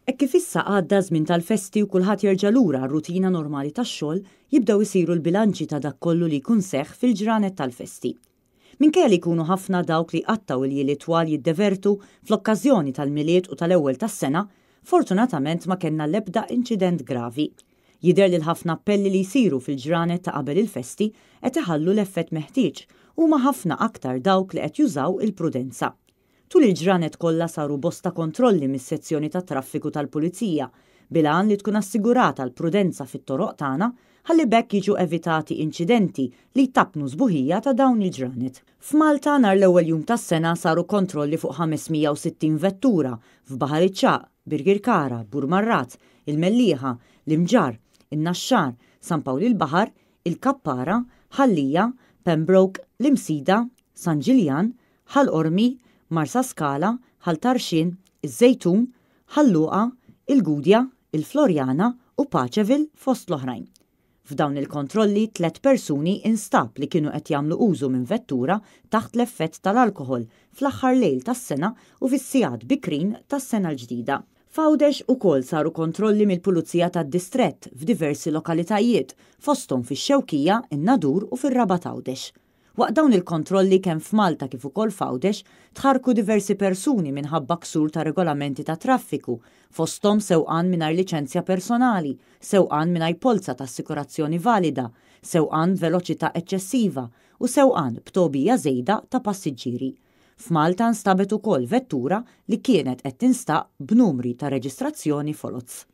Hekk kif issa għadda ż-żmien tal-festi u kulħadd jerġa' lura għar-rutina normali tax-xogħol, jibdew isiru l-bilanċi ta' dak kollu li jkun seħħ fil-ġranet tal-festi. Minkejja li jkunu ħafna dawk li jqattgħu iljieli twal jiddevertu fl-okkażjoni tal-Milied u tal-Ewwel tas-Sena, fortunatament ma kellna l-ebda inċident gravi. Jidher li l-ħafna appelli li jsiru fil-ġranet ta' qabel il-festi qed iħallu l-effett meħtieġ, huma ħafna aktar dawk li qed jużaw il-prudenza. Tul il-ġranet kollha saru bosta kontrolli mis-Sezzjoni tat-Traffiku tal-Pulizija bil-għan li tkun assigurata l-prudenza fit-toroq tagħna ħalli b'hekk jiġu evitati inċidenti li jtappnu s-sbuħija ta' dawn il-ġranet. F'Malta nhar l-ewwel jum tas-sena saru kontrolli fuq 560 vettura f'Baħar iċ-Ċagħaq, Birkirkara, Burmarrad, il-Mellieħa, l-Imġarr, in-Naxxar, San Pawl il-Baħar, il-Kappara, Ħal Lija, Pembroke, l-Imsida, San Ġiljan, Ħal Qormi, Marsaskala, Ħal Tarxien, iż-Żejtun, Ħal Luqa, il-Gudja, il-Floriana u Paceville fost l-oħrajn. F'dawn il-kontrolli tlett persuni instab li kienu qed jagħmlu użu minn vettura taħt l-effett tal-alkoħol fl-aħħar lejl tas-sena u fis-sigħat bikrin tas-sena l-ġdida. F'Għawdex ukoll saru kontrolli mill-Pulizija tad-Distrett f'diversi lokalitajiet fosthom fix-Xewkija, in-Nadur u fir-Rabat Għawdex. Waqt dawn il-kontrolli kemm f'Malta kif ukoll f'Għawdex tħarrku diversi persuni minħabba ksur ta' regolamenti tat-traffiku, fosthom sewqan mingħajr liċenzja personali, sewqan mingħajr polza ta' assikurazzjoni valida, sewqan b'veloċità eċċessiva u sewqan b'togħbija żejda ta' passiġġieri. F'Malta nstabet ukoll vettura li kienet qed tinstaq b'numri ta' reġistrazzjoni foloz.